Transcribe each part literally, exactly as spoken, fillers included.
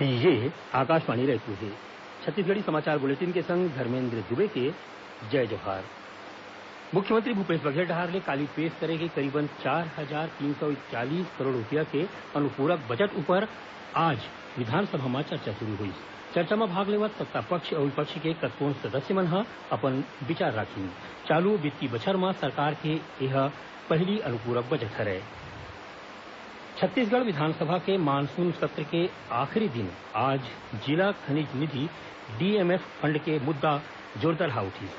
ये आकाशवाणी रायपुर हे। छत्तीसगढ़ी समाचार बुलेटिन के संग धर्मेंद्र दुबे के जय जोहार। मुख्यमंत्री भूपेश बघेल डहार ले काली पेश करे गे करीबन चार हजार तीन सौ इकतालीस करोड़ रुपया के अनुपूरक बजट ऊपर आज विधानसभा म चर्चा शुरू होइस। चर्चा म भाग लेवत सत्ता पक्ष अउ विपक्ष के कतकोन सदस्य मन ह अपन विचार राखिन। चालू वित्तीय बछर म सरकार के एह पहिली अनुपूरक बजट हरय। छत्तीसगढ़ विधानसभा के मानसून सत्र के आखिरी दिन आज जिला खनिज निधि, डीएमएफ फंड के मुद्दा जोरदार हा उठिस।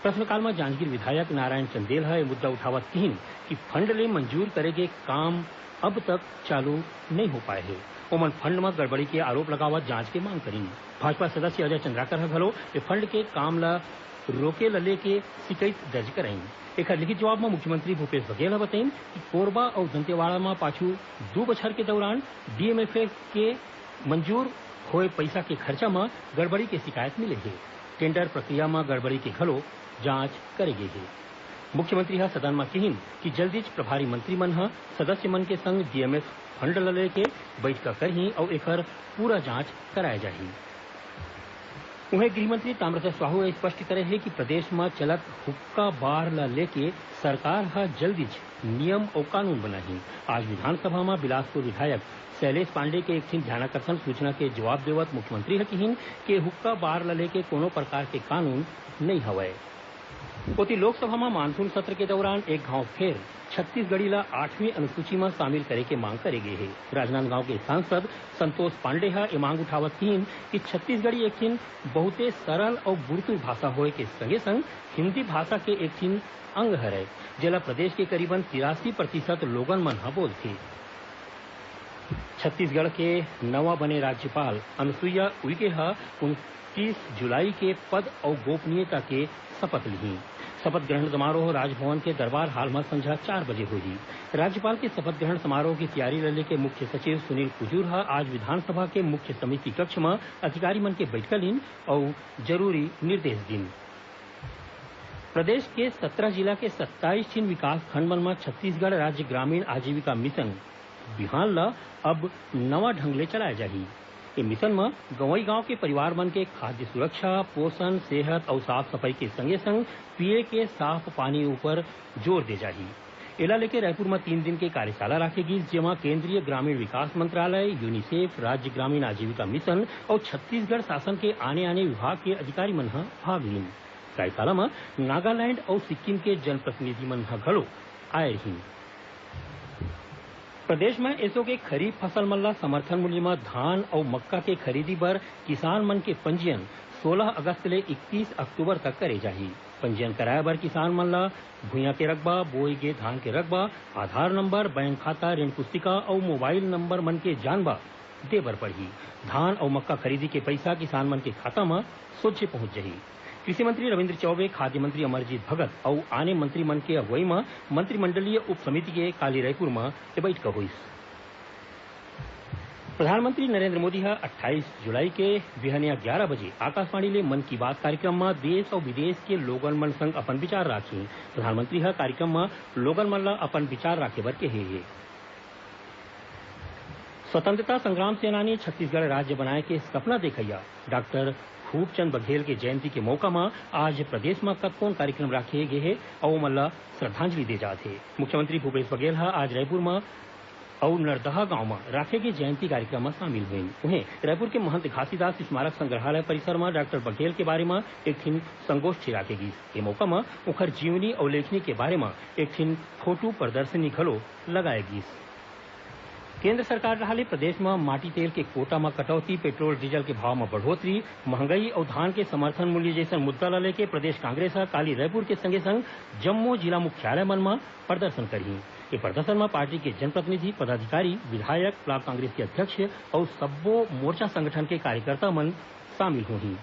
प्रश्नकाल म जांजगीर विधायक नारायण चंदेल ह ए मुद्दा उठावत किहिन कि फंड ले मंजूर करे गे काम अब तक चालू नइ हो पाए हे। ओमन फंड म गड़बड़ी के आरोप लगावत जांच के मांग करिन। भाजपा सदस्य अजय चंद्राकर ह घलो ए फंड के काम ल रोके ल लेके शिकायत दर्ज कराइन। एखर लिखित जवाब म मुख्यमंत्री भूपेश बघेल ह बताइन कि कोरबा अउ दंतेवाड़ा म पाछू दू बछर के दौरान डीएमएफए के मंजूर होए पइसा के खर्चा म गड़बड़ी के शिकायत मिले हे। टेंडर प्रक्रिया म गड़बड़ी के घलो जांच करे गे हे। मुख्यमंत्री ह सदन म किहिन कि जल्दीच प्रभारी मंत्री मन ह सदस्य मन के संग डीएमएफ फंड ल लेके बइठका करही अउ एखर पूरा जांच कराए जाही। उहें, गृह मंत्री ताम्रध्वज साहू ह स्पष्ट करे हे कि प्रदेश म चलत हुक्का बार ल लेके सरकार ह जल्दीच नियम अउ कानून बनाही। आज विधानसभा म बिलासपुर विधायक शैलेश पांडे के एक ठिन ध्यानाकर्षण सूचना के जवाब देवत मुख्यमंत्री ह किहिन के हुक्का बार ल लेके कोनो प्रकार के कानून नइ हवय। ओती लोकसभा म मानसून सत्र के दौरान एक घांव फेर छत्तीसगढ़ी ल आठवीं अनुसूची म शामिल करे के मांग करे गे हे। राजनांदगांव के सांसद संतोष पांडे ह ए मांग उठावत किहिन कि छत्तीसगढ़ी एक ठिन बहुते सरल अउ बुरतुर भाषा होए के संगे संग हिंदी भाषा के एक ठिन अंग हरय, जेला प्रदेश के करीबन तिरासी प्रतिशत लोगन मन ह बोलथे। छत्तीसगढ़ के नवा बने राज्यपाल अनुसुईया उइके ह उनतीस जुलाई के पद अउ गोपनीयता के शपथ लिही। शपथ ग्रहण समारोह राजभवन के दरबार हाल म संझा चार बजे होही। राज्यपाल के शपथ ग्रहण समारोह की तैयारी ल लेके मुख्य सचिव सुनील कुजूर ह आज विधानसभा के मुख्य समिति कक्ष म अधिकारी मन के बइठका लीन अउ जरूरी निर्देश दीन। प्रदेश के सत्रह जिला के सत्ताईस ठिन विकास खंड मन म छत्तीसगढ़ राज्य ग्रामीण आजीविका मिशन बिहान ल अब नवा ढंग ले चलाए जाही। ए मिशन म गंवई गांव के परिवार मन के खाद्य सुरक्षा, पोषण, सेहत अउ साफ सफाई के संगे संग पीए के साफ पानी ऊपर जोर दे जाही। एला लेके रायपुर म तीन दिन के कार्यशाला राखे गिस, जेमा केंद्रीय ग्रामीण विकास मंत्रालय, यूनिसेफ, राज्य ग्रामीण आजीविका मिशन अउ छत्तीसगढ़ शासन के आने-आने विभाग के अधिकारी मन ह भाग लीन। कार्यशाला म नागालैंड अउ सिक्किम के जनप्रतिनिधि मन ह घलो आए रिहीन। प्रदेश म एसो के खरीफ फसल मन ल समर्थन मूल्य म धान अउ मक्का के खरीदी बर किसान मन के पंजीयन सोलह अगस्त ले इकतीस अक्टूबर तक करे जाही। पंजीयन कराए बर किसान मन ल भुइयां के रकबा, बोए गे धान के रकबा, आधार नंबर, बैंक खाता, ऋण पुस्तिका अउ मोबाइल नंबर मन के जानबा दे बर पड़ही। धान अउ मक्का खरीदी के पइसा किसान मन के खाता म सोझे पहुंच जही। कृषि मंत्री रविंद्र चौबे, खाद्य मंत्री अमरजीत भगत अउ आने मंत्री मन के अगुवई म मंत्रिमंडलीय उप समिति के काली रायपुर म ए बइठका होइस। प्रधानमंत्री नरेंद्र मोदी ह अट्ठाईस जुलाई के बिहनिया ग्यारह बजे आकाशवाणी ले मन की बात कार्यक्रम म देश अउ विदेश के लोगन मन संग अपन विचार राखही। प्रधानमंत्री ह कार्यक्रम म लोगन मन ल अपन विचार राखे बर केहे हे। स्वतंत्रता संग्राम सेनानी, छत्तीसगढ़ राज्य बनाए के सपना देखइया डॉक्टर खूबचंद बघेल के जयंती के मौका म आज प्रदेश म कतकोन कार्यक्रम राखे गे हे अउ ओमन ल श्रद्धांजलि दे जात हे। मुख्यमंत्री भूपेश बघेल ह आज रायपुर म अउ नरदहा गांव म राखे गे जयंती कार्यक्रम म शामिल होइन। उहें, रायपुर के महंत घासीदास स्मारक संग्रहालय परिसर म डॉक्टर बघेल के बारे म एक ठिन संगोष्ठी राखे गिस। ए मौका म उंखर जीवनी अउ लेखनी के बारे म एक ठिन फोटो प्रदर्शनी घलो लगाए गिस। केंद्र सरकार डहार ले प्रदेश म माटी तेल के कोटा म कटौती, पेट्रोल डीजल के भाव म बढ़ोतरी, महंगाई अउ धान के समर्थन मूल्य जइसन मुद्दा ल लेके प्रदेश कांग्रेस ह काली रायपुर के संगे संग जम्मो जिला मुख्यालय मन म प्रदर्शन करही। ए प्रदर्शन म पार्टी के जनप्रतिनिधि, पदाधिकारी, विधायक, ब्लॉक कांग्रेस के अध्यक्ष अउ सब्बो मोर्चा संगठन के कार्यकर्ता मन शामिल होही।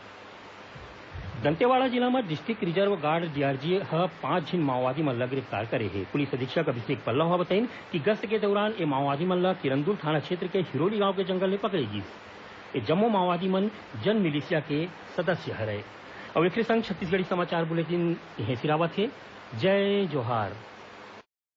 दंतेवाड़ा जिला म डिस्ट्रिक्ट रिजर्व गार्ड, डीआरजी, ह पांच झिन माओवादी मन ल गिरफ्तार करे हे। पुलिस अधीक्षक अभिषेक पल्लव ह बताइन कि गश्त के दौरान ए माओवादी मन ल किरंदुल थाना क्षेत्र के हिरोली गांव के जंगल ले पकड़े गिस। ए जम्मो माओवादी मन जन मिलिशिया के सदस्य हरय। अउ एखरे संग छत्तीसगढ़ी समाचार बुलेटिन इहें सिरावत हे। जय जोहार।